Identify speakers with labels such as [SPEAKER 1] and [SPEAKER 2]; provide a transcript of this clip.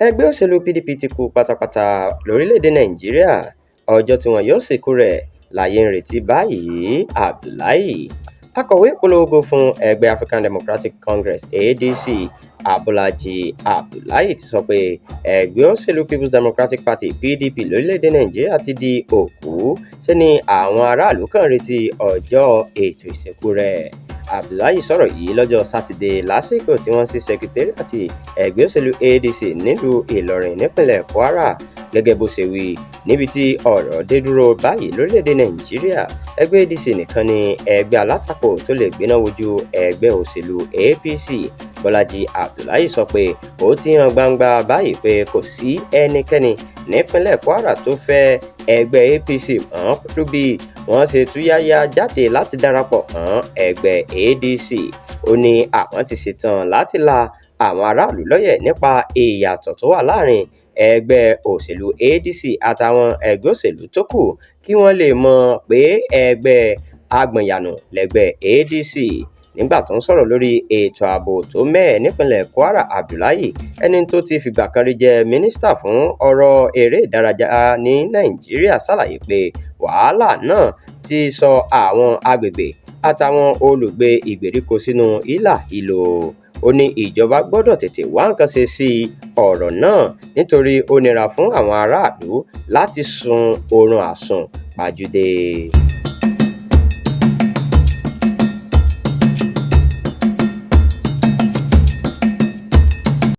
[SPEAKER 1] Ẹgbẹ́ òṣèlú PDP ti kú pátápátá lórílẹ̀-èdè Nàìjíríà, ọjọ́ tí wọn yóò sìnkú rẹ̀ láyé ń retí báyìí – Abdullahi. Akọ̀wé ìpolongo fún ẹgbẹ́ African Democratic Congress (ADC), Abólájí Abdullahi ti sọ pé ẹgbẹ́ òṣèlú People's Democratic Party (PDP) lórílẹ̀-èdè Nàìjíríà ti di òkú, ṣe ni àwọn aráàlú kàn ń retí ọjọ́ ètò ìsìnkú rẹ̀. Abdullahi sọ̀rọ̀ yìí lọ́jọ́ Sátidé lásìkò tí wọ́n ń sí ṣekitẹ́ríàtì ẹgbẹ́ òṣèlú ADC nílùú Ìlọrin nípínlẹ̀ Kwara. Gẹ́gẹ́ bó ṣe wí, níbi tí ọ̀rọ̀ dé dúró báyìí lórílẹ̀-èdè Nàìjíríà, ẹgbẹ́ ADC nìkan ni ẹgbẹ́ alátakò tó lè gbéná wojú ẹgbẹ́ òṣèlú APC. Bọ́lájí Abdullahi sọ pé ó ti hàn gbangba báyìí pé kò sí ẹnikẹ́ni nípínlẹ̀ Kwara tó fẹ́ ẹgbẹ́ APC mọ́ pẹ̀lú bí wọ́n ṣe túyáyá jáde láti darapọ̀ mọ́ ẹgbẹ́ ADC. Ó ní àwọn ti ṣetán láti la àwọn aráàlú lọ́yẹ̀ nípa ìyàtọ̀ tó wà láàrin ẹgbẹ́ òṣèlú ADC àtàwọn ẹgbẹ́ òṣèlú tó kù kí wọ́n lè mọ̀ pé ẹgbẹ́ agbọ̀nyànù lẹgbẹ́ ADC. Nígbà tó ń sọ̀rọ̀ lórí ètò ààbò tó mẹ́hẹ nípínlẹ̀ Kwara, Abdullahi, ẹni tó ti fìgbà kan rí jẹ́ mínísítà fún ọ̀rọ̀ eré ìdárayá ní Nàìjíríà, ṣàlàyé pé wàhálà náà ti sọ àwọn agbègbè àtàwọn olùgbé ìgbèríko sínú hílàhílo. Ó ní ìjọba gbọ́dọ̀ tètè wá nǹkan ṣe sí ọ̀rọ̀ náà nítorí ó nira fún àwọn aráàlú láti sun oorun àsùnpajúdé.